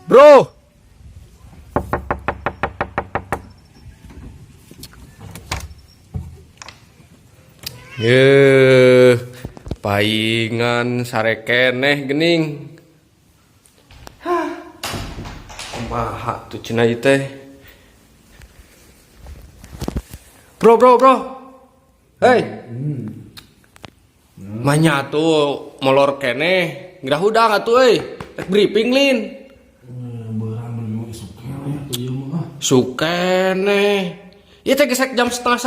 Bro. Ye, paingan sare keneh gening. Hah. Kumaha tuh cenah ieu teh? Bro, bro, bro. Hei. Manya tuh molor keneh. Geura hudang atuh euy. Rek briefing lin. Sukene. Ieu teh gesek jam 10.30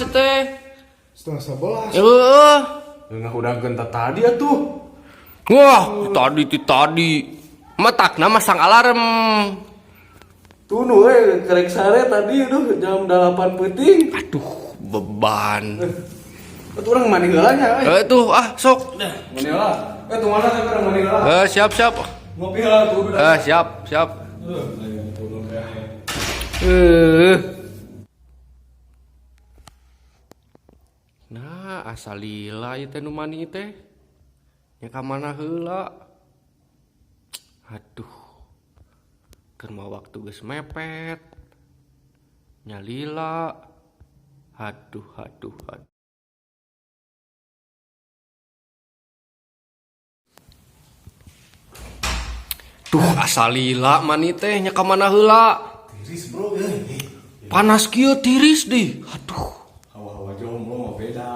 ieu teh. 10.30. Heeh. Ngahudangkeun teh tadi atuh. Wah, tadi ti tadi. Matakna masang alarm. Tunu we kerek sare tadi aduh jam 8 peuting. Aduh, beban. Atuh urang mandi heula nya euy. Eh tuh, ah sok. Mandi heula. Eh tuh mana teh urang mandi heula. Eh siap siap. Ngopi heula tuh udah. Eh siap siap. Ayo turun teh. Eh. Nah, asa lila ieu teh nu mani teh. Nya ka mana heula? Aduh. Keur mah waktu geus mepet. Nya lila. Aduh, aduh, aduh. Duh, asa lila mani teh nya ka mana heula? Tiris bro euy. Panas kieu tiris deh. Aduh. Hawa-hawa jomblo mah beda.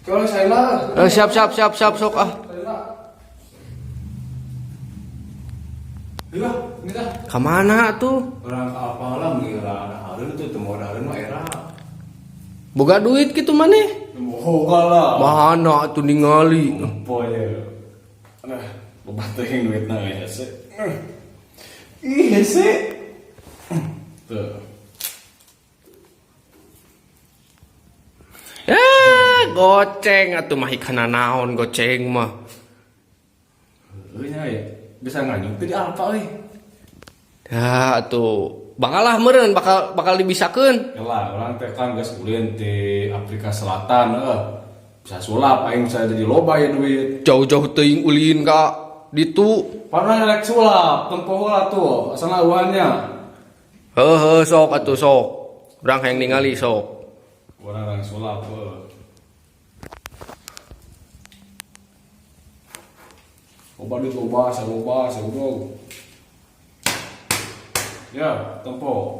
Kalau saya lah. Eh, siap siap siap siap sok ah. Iya, ini dah. Ka mana tuh? Orang ke apa lah mengira ada hareun tuh teu ada hareun mah era. Boga duit gitu maneh? Boga lah. Mana tuh ningali? Empo ya. Nah, loba teuing duitna we hese. Ih, hese. Tuh. Eh, goceng atuh mah ikana naon goceng mah. Heuh nya ya. Bisa nganyuk teh di Alfa euy. Ya atuh bakalah meureun bakal bakal dibisakeun. Yalah, urang teh kan geus ulin di Afrika Selatan heuh. Bisa sulap aing bisa jadi loba ya duit. Jauh-jauh teuing ulin ka ditu. Pernah rek sulap, tempo heula tuh, asalna eueuhannya. Heuh heuh sok atuh sok. Urang hayang ningali sok. Urang rek sulap heuh. Loba duit loba, loba, bro. Ya, tempo.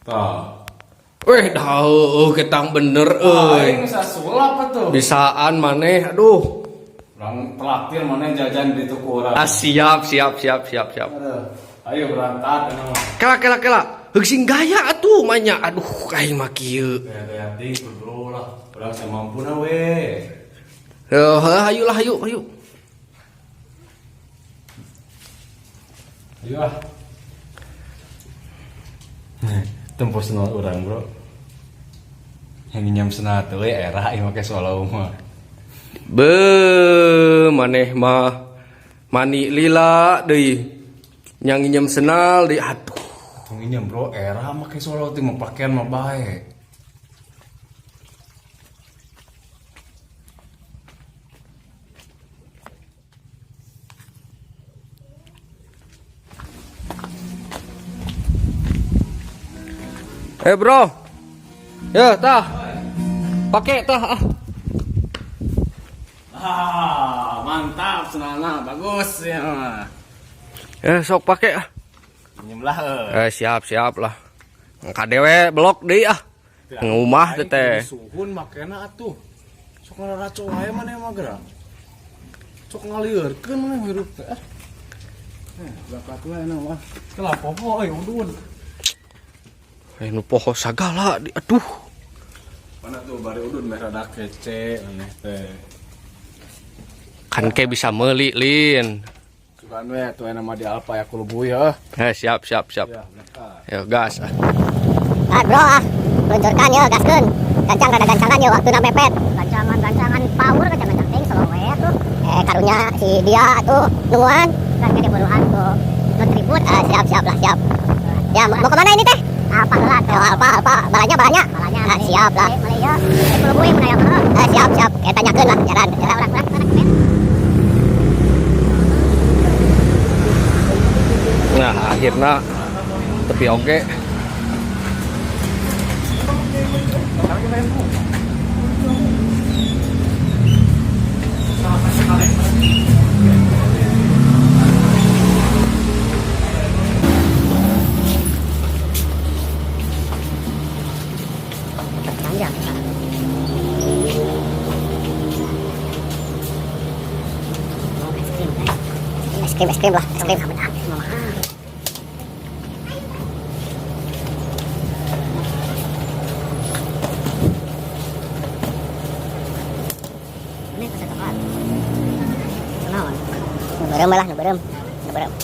Tah. Weh, dah heueuh ketang bener euy. Aing bisa sulap atuh. Bisaan maneh, aduh. Urang traktir maneh jajan di toko urang. Ah, siap siap siap siap siap. Aduh. Ayo berangkat anu mah. Kela kela kela. Heug sing gaya atuh manya. Aduh, aing mah kieu. Gaya-gaya ting bro lah. Urang samampuna we. Heuh, hayu lah hayu hayu. Ayo ah. Tempo senal urang bro. Yang nyiam senal teh we era ieu make solo mah. Be, maneh mah mani lila deui. Yang nginjem senal deui aduh. Tong nginjem bro era make solo teh mah pakaian mah bae. Eh bro. Ya, tah. Pakai tah ah. Ah, mantap senalna bagus ya. Eh sok pakai ah. Minjem lah heuh. Eh siap siap lah. Kadewe blok deui ah. Ngumah teh teh. Suhun makena atuh. Sok ngararaco wae maneh mah geura. Sok ngalieurkeun maneh hirup teh. Ah. Eh, bakat we enak mah. Kelah poho euy udun. Eh nu poho sagala di aduh. Mana tuh bari udun meh rada kece aneh teh. Kan ke bisa meuli lin. Sugan we tuh enak mah di Alfa ya kulo ya. Eh siap siap siap. Ya, berangkat. Yo gas ah. Ah bro ah, luncurkan ya, gaskeun. Gancang rada gancangan ya waktuna mepet. Gancangan-gancangan power gancang-gancang ting slow we tuh. Eh karunya si dia tuh nungguan. Kan ke buruan tuh. Nu tribut. Ah, siap siap lah siap. Ya mau kemana ini teh? Alfa lah tuh. Oh, Alfa Alfa balanya balanya. Balanya. Ah, siap lah. Boleh ya. Kulo gue mun aya mah. Ah, siap siap. Eh tanyakeun lah jalan. Jalan urang urang. Ya, akhirnya tepi oge. Panjang. Es krim, guys. Es krim, es krim lah, es krim. Mama. Ini pasar coklat. Kenalan. Nu beureum lah, nu beureum. Nu beureum.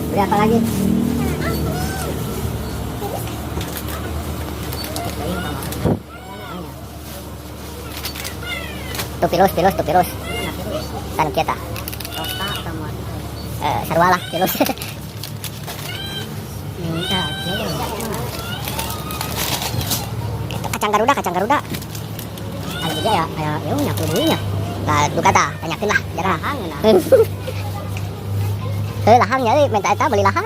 Beli apa lagi? Tuh virus, virus, tuh virus. Tanu kita. Eh, sarua lah virus. Kacang Garuda, kacang Garuda. Ada juga ya, ya, ya, nyapu dulunya. Nah, duka tah, tanyakeun lah, jarang. Heuh, lahang nya euy, minta eta beli lahang.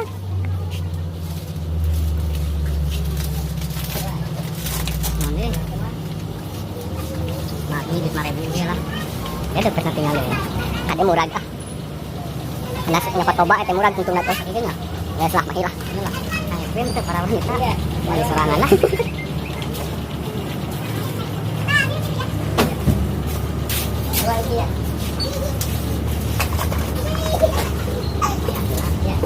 Mana? Mati di 5.000 ge lah. Ya udah pernah tinggal ya. Ada murah ah. Nas nyapa toba eta murah untungna teh kieu nya. Geus lah, mahi lah. Lah. Es krim teh para wanita. Bali sorangan lah. Dua iki ya. Ya.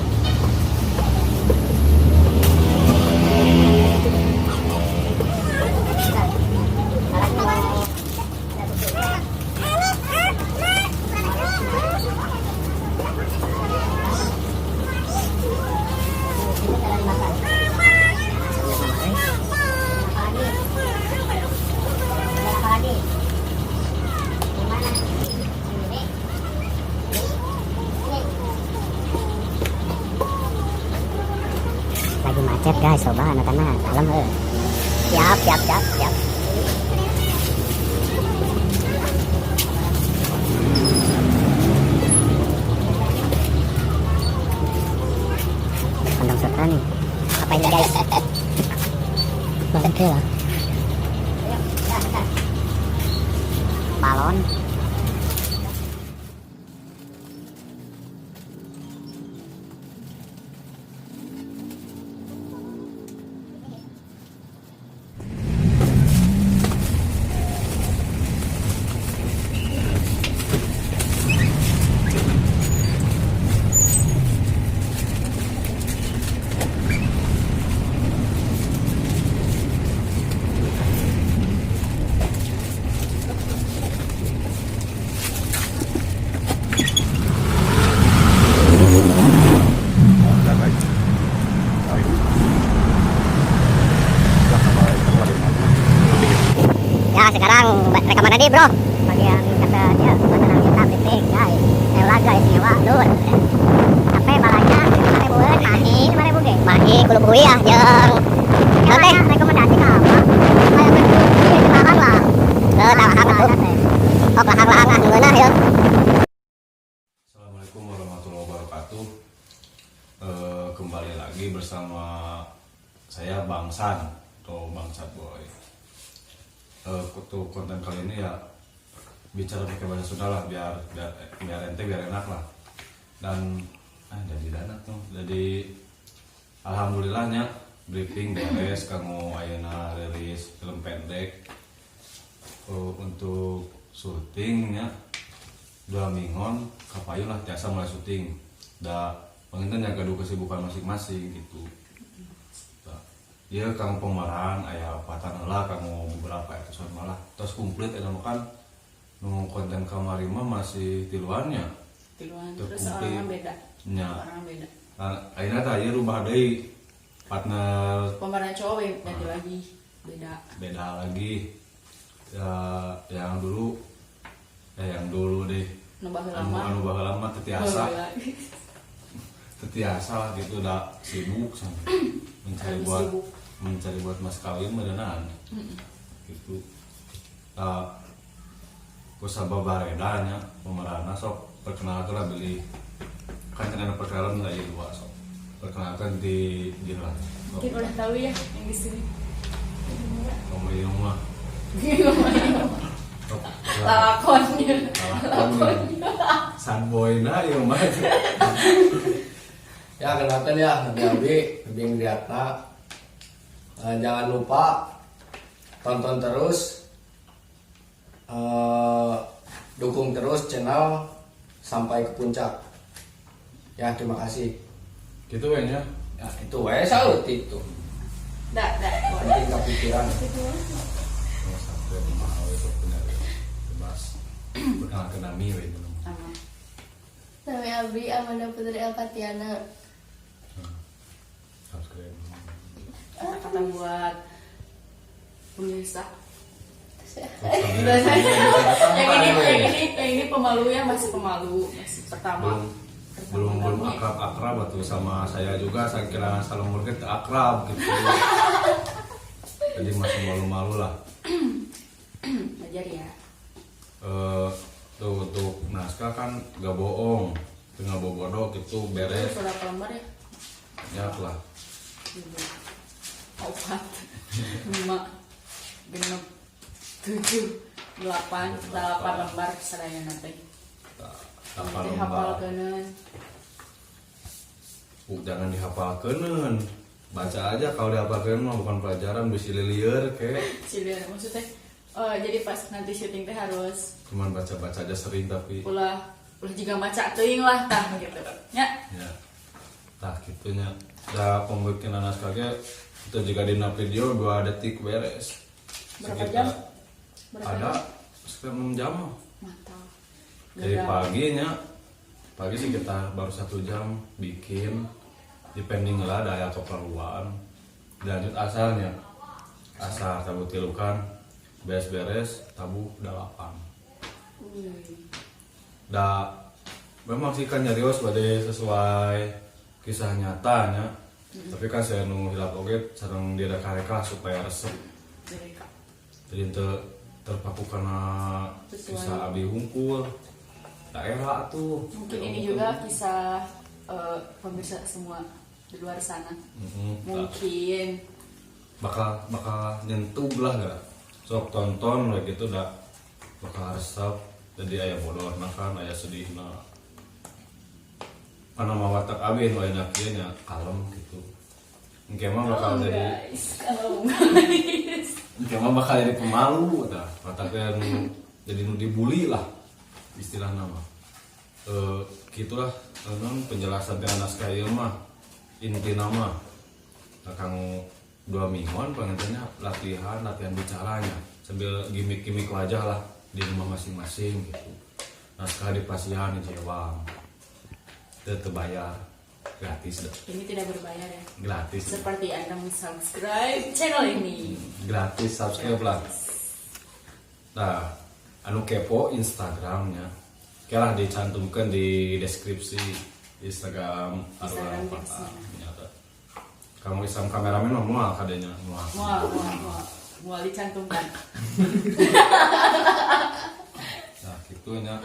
Lagi macet guys, coba anak-anak dalam eh. Siap, siap, siap, siap. Kantong sutra nih. Apa ini guys? Oke lah. Balon. Ya sekarang rekaman tadi bro. Bagian kata dia kata kita briefing guys. Nyewa guys, nyewa lur. Sampai balanya 5.000-an, mahi 5.000 ge. Mahi kulo bui ah jeung. Nanti rekomendasi ka apa? Kayak gitu lahang lah. Eh, lahang atuh. Oh, lahang-lahang ah ngeunah ya. Assalamualaikum warahmatullahi wabarakatuh. Kembali lagi bersama saya Bang San atau Bang Sad Boy. Untuk konten kali ini ya bicara pakai bahasa Sunda lah, biar biar biar ente biar enak lah. Dan jadi dana tuh. Jadi alhamdulillahnya briefing beres kanggo ayeuna rilis film pendek. Untuk syutingnya 2 minggon kapayun lah tiasa mulai syuting, da panginten ya gaduh kesibukan masing-masing gitu. Tah, ieu kang pemeran aya opatan heula kanggo beberapa episode malah terus komplit eta mah kan nu konten kamari mah masih tiluannya. Tiluan. Teu terus komplit. Orangnya beda. Nya. Orangnya beda. Nah, ayeuna tah ieu rubah deui partner. Pemeran cowok ganti lagi, beda. Beda lagi ya, yang dulu yang dulu deh. Nu baheula anu mah. Anu baheula mah teu tiasa. Baheula. Teu tiasa lah gitu, udah sibuk sampai mencari Lagi buat sibuk. mencari buat mas kawin beneran gitu. Ku sabab bareda nya pemeranna, sok perkenalkan lah, beli kan ada perkenalan nggak ya, dua, sok perkenalkan di lah. Sok. Mungkin udah tahu ya yang di sini. Kamu yang mah sok. Lakonnya. Lakon Sanboy na ieu mah. Ya, kenalkan ya, Nabi Abi, Nabi Indriatna. Jangan lupa tonton terus, dukung terus channel sampai ke puncak. Ya, terima kasih. Gitu we nya. Ya, itu wae salut itu. Dah, dah. Penting kepikiran. Kalau sampai mahal itu punya bebas perkenalkan nami we itu. Sama. Nami Abi Amanda Putri Elpatiana. Subscribe. Kata-kata buat pemirsa. Yang ini pemalu ya, masih pemalu, masih pertama. Belum belum belum akrab akrab atau sama saya juga, saya kira salam murkit akrab gitu, jadi masih malu-malu lah. Belajar ya. Tuh untuk naskah kan gak bohong, tinggal bobodo gitu beres. Itu berapa lembar ya? Ya lah. Dua, empat, lima, genep, tujuh, delapan, delapan lembar seraya nanti. Delapan Nanti lembar. Hafal keun. Jangan dihafalkeun, baca aja. Kalau dihafalkeun mah bukan pelajaran, bisa lieur ke. Cilir maksudnya, oh, jadi pas nanti syuting teh harus Cuman baca-baca aja sering, tapi ulah ulah juga maca teuing lah, tah gitu nya. Ya, tah gitunya da pembikinan naskah ge itu juga dina video 2 detik beres. Berapa Sekitar- jam? Berapa ada jam? Sekitar 6 jam mah. Mantap. Dari Gagal. paginya, pagi sekitar baru 1 jam bikin, depending lah daya keperluan. Lanjut asarnya, asar tabuh 3 kan, beres-beres tabuh 8. Wih. Da memang sih kan nyarios pada sesuai kisah nyatanya, tapi kan saya nu hilap oge sareng direka-reka supaya resep. Direka. Jadi teu terpaku karena Sesuai. Kisah abi hungkul daerah tuh. Mungkin ini juga kisah pemirsa semua di luar sana. Mungkin. Bakal bakal nyentuh lah, gak sok tonton kayak gitu, dah bakal resep. Jadi aya bodoh kan, aya sedih, nah karena mau watak abi nu aya kieu nya kalem gitu, engke mah bakal Oh, jadi guys, kalau guys. Engke mah bakal jadi pemalu, dah wataknya nu jadi nu dibully lah istilah nama. Gitulah non penjelasan tina naskah ieu mah inti nama. Nah, kanggo 2 mingguan pengennya latihan latihan bicaranya sambil gimmick-gimmick wajah lah di rumah masing-masing gitu. Naskah di pasihan di Jewang, teu bayar, gratis dah. Ini tidak berbayar ya. Gratis. Seperti Anda subscribe channel ini. Gratis, subscribe lah. Nah, anu kepo Instagramnya kira dicantumkan di deskripsi Instagram. Instagram Aruna. kita semua. Nyata kamu Islam kameramen mah moal kadenya moal. Mual, mual, mual. Mual dicantumkan. Nah, gitu nya.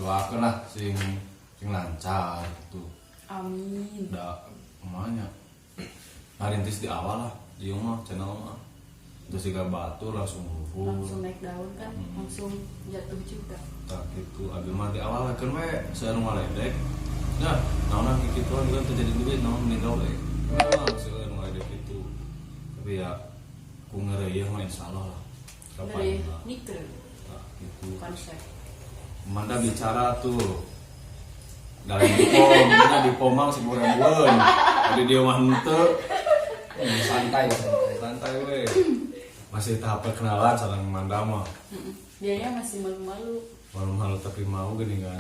Doakan lah sing sing lancar gitu. Amin. Udah kemana ngarintis di awal lah di mah channel mah terus juga batu langsung luhur. Langsung naik daun kan, langsung jatuh juga. Tak gitu, abi mah di awal kan we saya nu ngaledek. Nah, naon kikituan juga terjadi duit, naon meninggal we. Nah, saya nu ngaledek itu. Tapi ya ku ngeureuy mah insyaallah lah. Kapan Dari lah. mikir Nah, gitu. Konsep. Manda bicara tuh dalam di pom, kita di pom mah 10 ribuan. Jadi dia mah henteu. Santai santai. Santai we. Masih tahap perkenalan sareng Manda mah. Dianya masih malu-malu. Malu-malu tapi mau gini kan.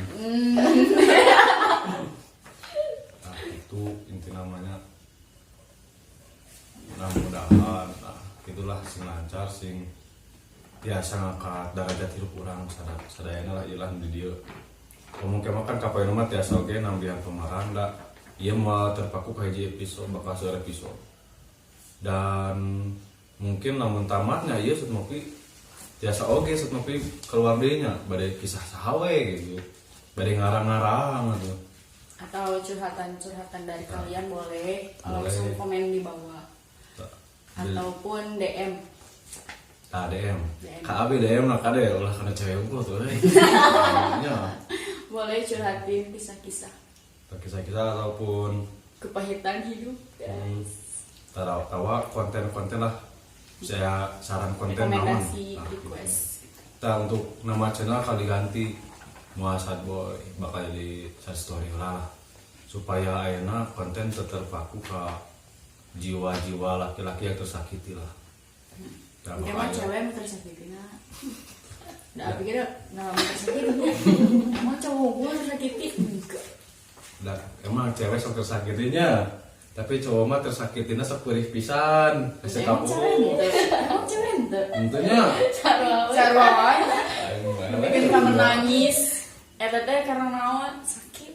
Nah, itu inti namanya. Mudah-mudahan, nah, itulah sing lancar, sing biasa ngangkat derajat hidup orang sadayana lah ilah di dieu. Ngomong ke makan kapan mah tiasa oge nambihan pemeran, da ieu mah terpaku ka hiji episode, bakal seueur episode. Dan mungkin lamun tamatnya ieu Sud Movie. Tiasa oge Sad Novi keluar deui nya, bade kisah saha we gitu. Bade ngarang-ngarang gitu. Atau curhatan-curhatan dari kalian boleh, Boleh. Langsung komen di bawah Tah, ataupun DM. Tah, DM. DM. Ka abi DM lah kade ulah kana cewek unggul tuh euy. Nya. Boleh curhatin kisah-kisah Tah, kisah-kisah ataupun kepahitan hidup, guys. Tawa konten-konten lah, saya saran konten naon. Rekomendasi, Nah, gitu. request. Nah, untuk nama channel kali diganti mau Sad Boy bakal jadi Sad Story lah, supaya ayeuna konten tetap terpaku ke jiwa-jiwa laki-laki yang tersakiti lah. Nah, Emang makanya- cewek mau tersakiti nah. Nah, pikir nah mau tersakiti. Emang cowok gue tersakiti enggak? Nah, emang cewek sok tersakitinya, tapi cowok mah tersakitinya sok perih pisan. Hese Emang kapok. cewek ente? Emang cewek ente? Tentunya. Sarua wae. Aing mah- Bikin kamu nangis. Eta teh karena naon? Sakit.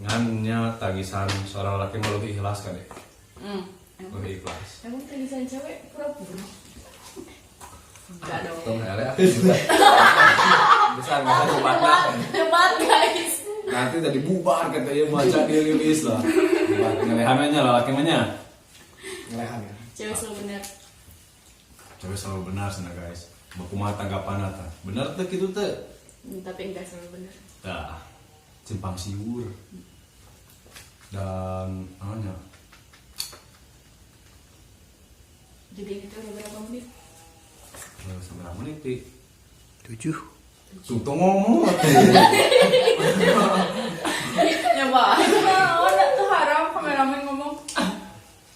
Ngan nya tangisan seorang laki mah lebih ikhlas kan ya. Lebih ikhlas. Emang tangisan cewek pura-pura? Enggak dong. Tong hele ah. Bisa bisa debat. Debat, guys. Nanti tadi bubar katanya baca dirilis lah. Bubar ngelehannya lah laki mah nya. Ngelehan ya. Cewek selalu benar. Cewek selalu benar sana, guys. Kumaha tanggapan ta? Bener teh kitu teh? Tapi enggak selalu benar. Tah, simpang siur. Dan namanya Jadi itu udah berapa menit? Seberapa menit, Pi? 7. Tuh, tuh ngomong atuh. Ya, Pak. Oh, tuh haram kameramen ngomong.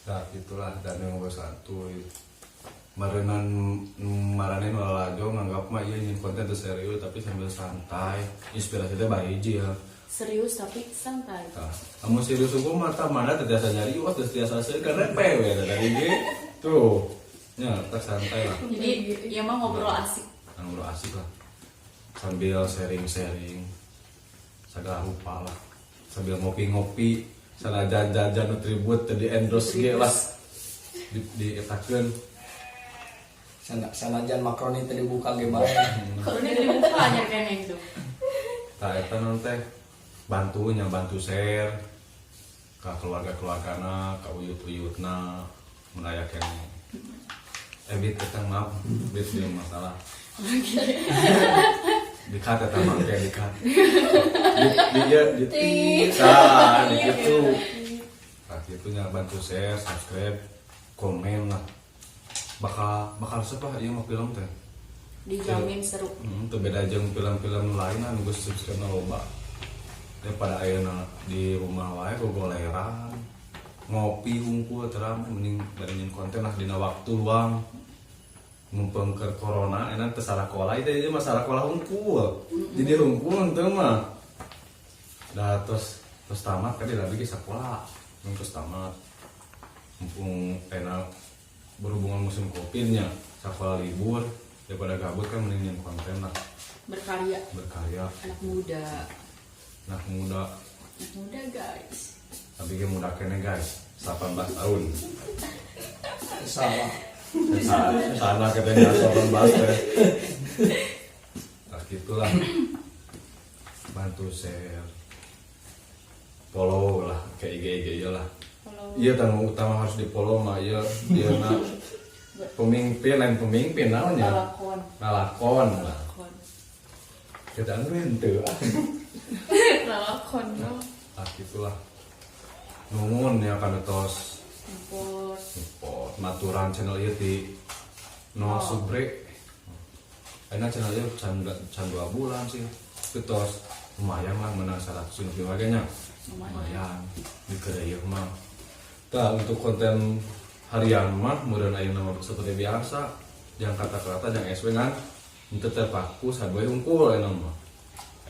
Nah, itulah dan yang ngobrol santuy. Marenan marane nu lalajo nganggap mah ieu nyin konten teu serius tapi sambil santai. Inspirasi teh bahiji ya. Serius tapi santai. Tah, amun serius hukum mah tah mana teu tiasa nyarios, teu tiasa seueur kan repe we teh tadi ge. Tuh. Nya, tah santai lah. Jadi ya mah ngobrol asik. Ngobrol asik lah. Sambil sharing-sharing segala rupa lah. Sambil ngopi-ngopi, sanajan jajan Nutribut teu di endorse ge lah. Di etakeun. Sanajan makroni tadi dibuka ge bae. Kalau ini dibuka aja kayaknya itu. Tah, eta naon teh bantunya bantu share ke keluarga-keluargana, ke uyut-uyutna, mun aya keneh. Eh, bit eta maaf, bit dia masalah. Di-cut eta mah kayak di-cut. Di dia di tah, di gitu. Tah kitu nya bantu share, subscribe, komen lah. Bakal bakal resep lah ieu mah film teh. Dijamin seru. Teu beda jeung film-film lain lah nunggu subscribe na loba. Daripada ayeuna di rumah wae gogoleran, ngopi hungkul terang mending bari nyieun konten lah dina waktu luang. Mumpung keur corona enak teu sarakola itu aja masalah sekolah hungkul. Jadi hungkul henteu mah. Dah terus terus tamat kan lagi ke sekolah. Terus tamat. Mumpung enak berhubungan musim Covidnya, sekolah libur daripada gabut kan mending nyieun konten lah. Berkarya. Berkarya. Anak muda. Anak muda. Anak muda, guys. Tapi ge muda keneh, guys, 18 tahun. Salah. Salah, salah katanya 18 teh. Nah, gitulah. Bantu share. Follow lah ke IG IG ya lah. Follow. Iya, tanggung utama harus di follow mah iya dia na pemimpin lain pemimpin naonnya. Lalakon. Lalakon lah. Lalakon. Kita anu henteu ah. Lalakon dong. Nah, gitulah. Nuhun ya kana tos Import. support maturan channel ieu ti no Oh. subre. Enak channel ieu can 2 bulan sih. Itu tos lumayan lah menang 100 lebih nya. Lumayan. Lumayan di kedai ieu mah. Tah, untuk konten harian mah meureun ayeuna mah seperti biasa. Jangan kata-kata jangan SW kan henteu terpaku sad boy hungkul ayeuna mah.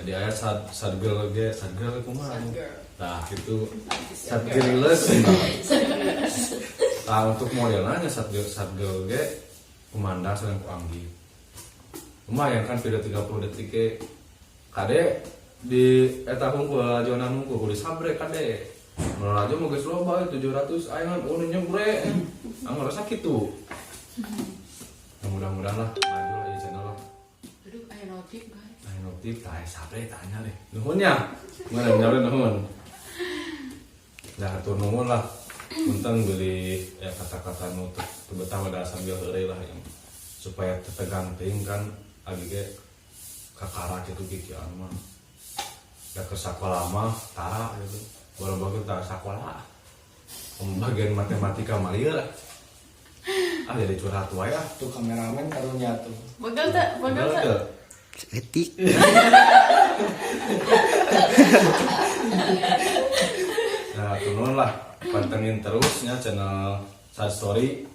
Jadi aya sad sad girl ge, sad girl kumaha? Sad girl. Nah, gitu. Sad girl. Nah, untuk modelnya sad girl, sad girl ge kumandang sareng ku Anggi. Lumayan kan video 30 detik ge. Kade di eta hungkul lajonan hungkul kudu sabre kade. Mun lalajo mah geus loba 700 ayeuna oh nu nyebre. Anu ngerasa kitu. Nah, mudah-mudahan lah maju lah. Notif, guys. Nah, notif tah sabre tanya deh. Nuhun ya. Mana nyaure nuhun. Nah, hatur nuhun lah. Punten beli ya kata-kata nu teu betah pada sambil heureuy lah yang supaya tetegang teuing kan abi ge kakara gitu kikian mah. Da ke sakola mah tara gitu. Baru-baru tara sakola. Pembagian matematika mah lieur lah. Ah, jadi curhat wae ah. Tuh kameramen karunya tuh. Begel teh, begel Bener teh. teu? Seetik. Nah, turun lah, pantengin terusnya channel Sad Story.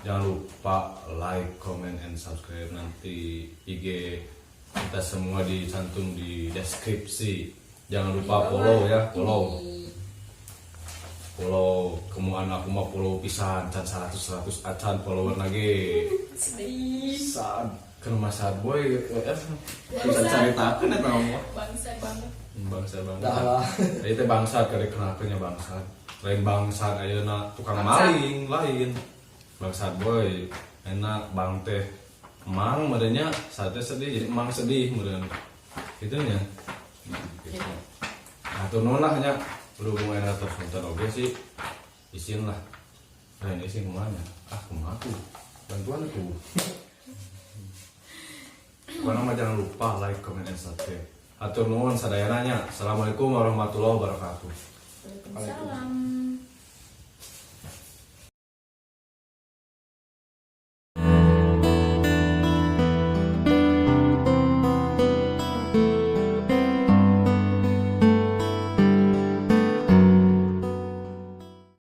Jangan lupa like, comment, and subscribe. Nanti IG kita semua dicantum di deskripsi. Jangan lupa follow ya, follow. Follow, kemuan aku mah follow pisan, can 100 100 acan follower lagi. Sedih. Sad, ke rumah sad boy, bisa caritakeun eta mah. Bangsa banget. Bangsa banget. Dah lah. Jadi teh bangsat kali kenakeunnya bangsat. Lain bangsat ayeuna tukang Bangsat. maling lain. Bangsat boy enak bang teh emang merenya saatnya sedih jadi emang sedih meureun. Gitu nya. Gitu. Nah, nuhun lah nya berhubung enak terus nonton oge sih isin lah. Lain isin kumaha nya? Ah kumaha tuh? Bantuan tuh. Pokoknya mah jangan lupa like, comment, and subscribe. Hatur nuhun sadayana nya. Assalamualaikum warahmatullahi wabarakatuh. Waalaikumsalam.